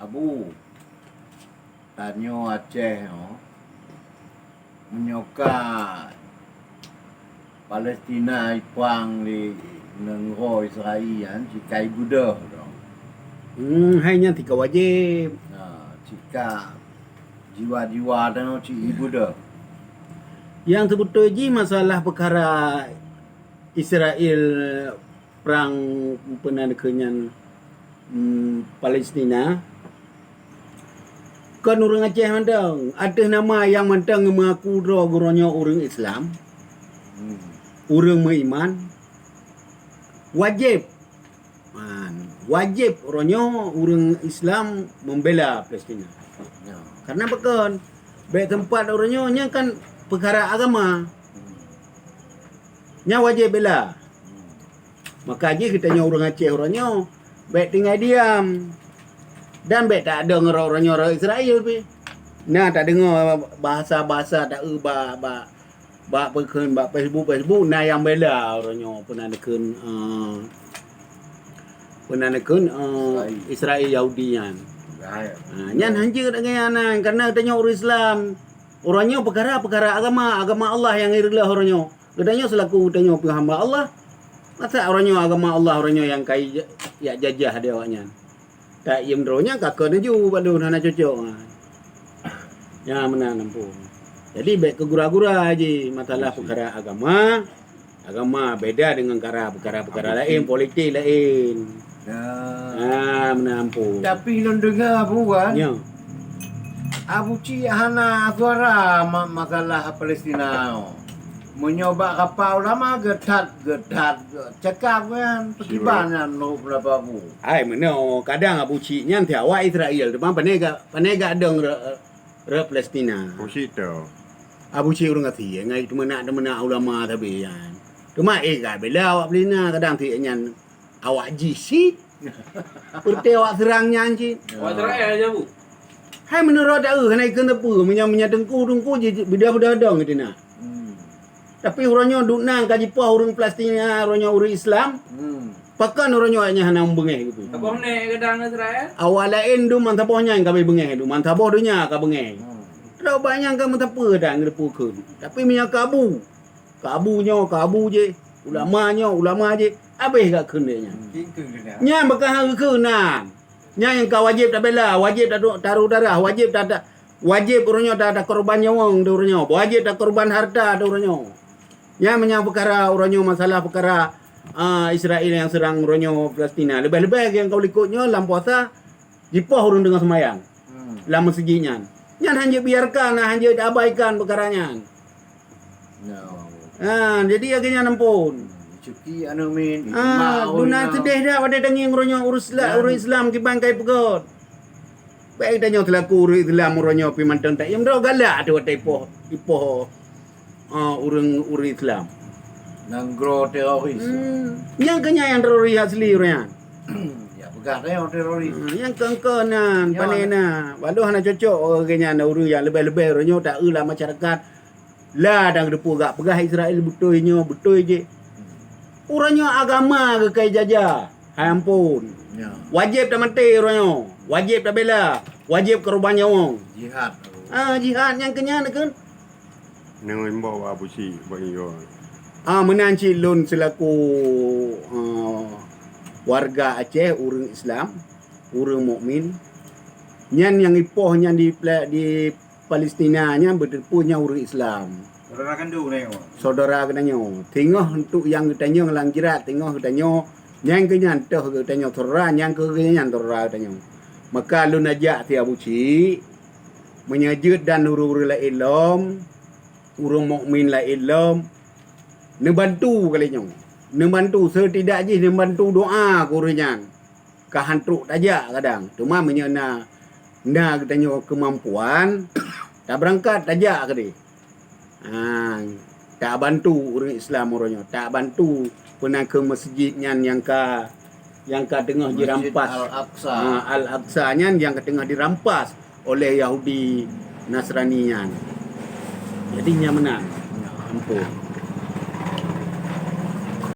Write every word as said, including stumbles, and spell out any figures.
Abu, tanyoe Aceh nyoe, meunyoe ka Palestina iprang lé nanggroe Israel nyan, cit ka ibeudôh dong. Hmm, hai nyan cit ka wajéb. Ha, cit ka jiwa-jiwa tanyoe cit ibeudôh. Nyang seubeutôi jih masalah peukara Israel prang peue nan kheun nyan, hmm, Palestina, kon ureuëng Aceh mantong. Ateueh nama nyang mantong meungaku droe geuronyoe ureuëng Islam, hmm, ureuëng meuiman, wajéb, man, wajéb uroenyoe ureuëng Islam membela Palestina. Ya. Karena pakon? Bék teumpat uroenyoe nyan kan peukara agama. Hmm. Nyan wajéb bela. Hmm. Maka jih geutanyoe ureuëng Aceh uroenyoe bék tinggai diam. Dan bék tak deungoe uroenyoe rot Israel pih. Na tadeungoe bahasa-bahasa taeu bak, bak, bak peukheun bak Facebook, Facebook na nyang bela uroenyoe peue nan kheun, eh, peue nan kheun, eh, Israel. Israel Yahudi nyan. Baik. Ha, nyan hanjeuet lagée nyan, karena geutanyoe ureuëng Islam. Uroenyoe peukara-peukara agama, agama Allah nyang ireuloh uroenyoe. Geutanyoe seulaku geutanyoe peuhamba Allah, masa uroenyoe agama Allah uroenyoe nyang kai jak jajah di awaknyan? Tak iem droe nyan ka keu neuju bak lôn hana cocok. Ha. Nyan meunan ampôn. Jadi bék keu gura-gura jih masalah peukara agama. Agama beda dengan kara peukara-peukara laén, politik laén. Ya. Ah, meunan ampôn. Tapi lôn deungoe Abu kan? Ya. Abu Cik hana suara ma-, masalah Palestina. Meunyoe bak kapa ulama geuthat, geuthat, cakap kan, peukiban nyan lôn peundapat Abu. Ai meunoe, kadang Abu Cik nyan ti awak Israel teuma pane ga, pane ga dong re-, re Palestina. Abu Cik tu. Abu Cik ureuëng gasien ngai teumeunak-teumeunak ulama sabe nyan. Teuma eh ga bela awak Palestina kadang ti nyan awak jih sit. Peureuté awak seurang nyan cit. Awak Israel aja, Bu. Hai meunurot taeu hana ikeu teupeu meunyoe, meunyoe teungku-teungku jih bida-bida dong di na. Hmm. Tapi uroenyoe dukna ka jipoh ureuëng Palestina, uroenyoe ureuëng Islam. Hmm. Pakon uroenyoe nyan hana beungéh gitu. Saboh nek gadang Israel? Awak laén dum man saboh nyan ka beungéh, dum man saboh donya ka beungéh. Hmm. Rot banyak ka meuteupeu dan geupeu kheun. Tapi meunyoe ka Abu, ka Abu nyoe, ka Abu jih, ulama nyoe, ulama jih, habéh gak kheun lé nyan. Hmm. Nyan beukah geukheun nan. Nyan nyang ka wajéb tabela, wajéb ta-, taroh darah, wajéb ta-, ta-, wajéb uroenyoe ta-, takorban nyawöng di uroenyoe, wajéb takorban harta di uroenyoe. Nyan meunyoe peukara uroenyoe masalah peukara, ah, Israel nyang seurang uroenyoe Palestina. Leubeh-leubeh nyang ka likot nyoe lam puasa, jipoh ureuëng teungoh seumayang. Hmm. Lam meuseujid nyan. Nyan hanjeuet biarkan, hanjeuet abaikan peukara nyan. Ya. Ha, jadi lagée nyan ampôn. Hmm, cuki anu min, ah, duna seudeh dak watée tangieng uroenyoe ureuëng Isla-, ureuëng Islam kiban kai peugöt. Baik tanyoe seulaku ureuëng Islam uroenyoe pih mantong tak nyang droe galak tu watée ipoh, ipoh, ah, ureuëng, ureuëng Islam. Nanggroe teroris. Hmm, nyang keu nyan nyang teroris asli ureuëng nyan. Ya, peugah tanyoe teroris. Hmm, nyang keu-keu nan, ya, pane na. Walau hana cocok ureuëng nyan, ureuëng nyang leubeh-leubeh uroenyoe taeu lam masyarakat. La dan geupeugah, peugah Israel beutôi nyoe, beutôi jih. Uroenyoe agama geukai jajah. Hai ampôn. Ya. Wajéb tamaté uroenyoe, wajéb tabela, wajéb korban nyawöng. Jihad. Ah, jihad nyang keu nyan kheun. Nyoe imbau bak Abu Syik, bak nyoe. Ah, meunan cit lôn seulaku, ah, warga Aceh, ureuëng Islam, ureuëng mukmin. Nyan nyang ipoh nyan di pla-, di Palestina nyan beuteupeue nyan ureuëng Islam. Saudara kandung geutanyoe. Saudara geutanyoe. Teungoh untuk nyang geutanyoe lam jrat, teungoh geutanyoe, nyang keu nyan toh geutanyoe saudara, nyang keu nyan saudara geutanyoe. Maka lôn ajak si Abu Syik, meunyoe jeuet dan ureuëng-ureuëng laén lom, ureuëng mukmin laén lom, neubantu kali nyoe. Neubantu, setidak jih neubantu doa keu ureuëng nyan. Ka han trok tajak kadang. Teuma meunyoe na, na geutanyoe keumampuan, tabeurangkat tajak keudeh. Ha, tabantu ureuëng Islam uroe nyoe, tabantu peue nan kheun meuseujid nyan nyang ka, nyang ka teungoh jirampas. Masjid Al-Aqsa. Ha, Al-Aqsa nyan nyang ka teungoh dirampas oleh Yahudi Nasrani nyan. Jadi nyan meunan. Ampôn.